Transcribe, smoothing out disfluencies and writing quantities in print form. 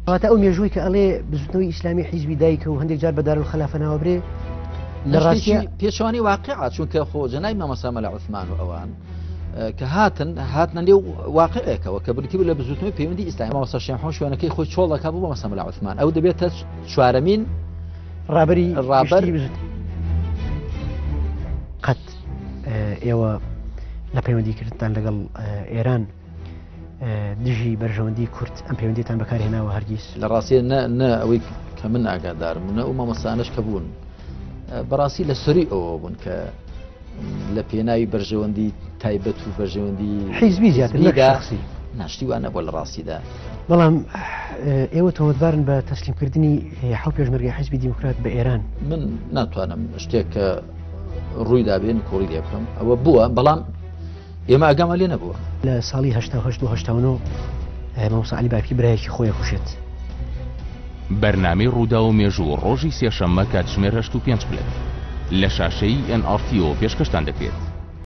واتە ئەو مێژووی کە ئەڵێ بزوتنەوەی ئیسلامی حیزبی دایکە و هەندێک جار بە دارالخلافە ناوەبرێ لە ڕاستیە پێچەوانەی واقعە چونکە خۆ جەنابی مامۆستا مەلا عوسمان و ئەوان کە هاتن هاتنە نێو واقعێکەوە کە بریتی بوو لە بزوتنەوەی پەیوەندی ئیسلامی مامۆستا شێخ محەممەد شوێنەکەی خۆی چۆڵ دەکات بۆ مامۆستا مەلا عوسمان ئەو دەبێتە چوارەمین ڕابەری ڕابەر قەت ئێوە لە پەیوەندیکردتان لەگەڵ ئێران دژی بەرژەوەندی کورد ئەم پەیوەندیتان بەکارهێناوە هەرگیز؟ لە ڕاستیە نە نە ئەوەی کە من ئاگادارم و نە ئەو مامۆستانەش کە بوون بەڕاستی لە سەری ئەوە بوون کە لە پێناوی بەرژەوەندی تایبەت و بەرژەوەندی حیزبی زیاتر نەک شخصی ناشتی وانە بۆ لە ڕاستیدا. بەڵام ئێوە تۆمەتبارن بە تەسلیمکردنی حەو پێشمەرگەی حیزبی دیموکرات بە ئێران. من ناتوانم شتێک کە ڕووی دابێ نکۆڵی لێ بکەم ئەوە بووە بەڵام ئێمە ئاگامان لێ نەبووە. لە ساڵی 88 بۆ 89 مامۆستا عەلی باپیر برایەکی خۆی ئەکوژێت. بەرنامەی ڕووداو و مێژوو ڕۆژی سێشەممە کاتژمێر هەشت و پێنج خولەک لە شاشەی ئێن ئاڕ تیەوە پێشکەشتان دەکرێت.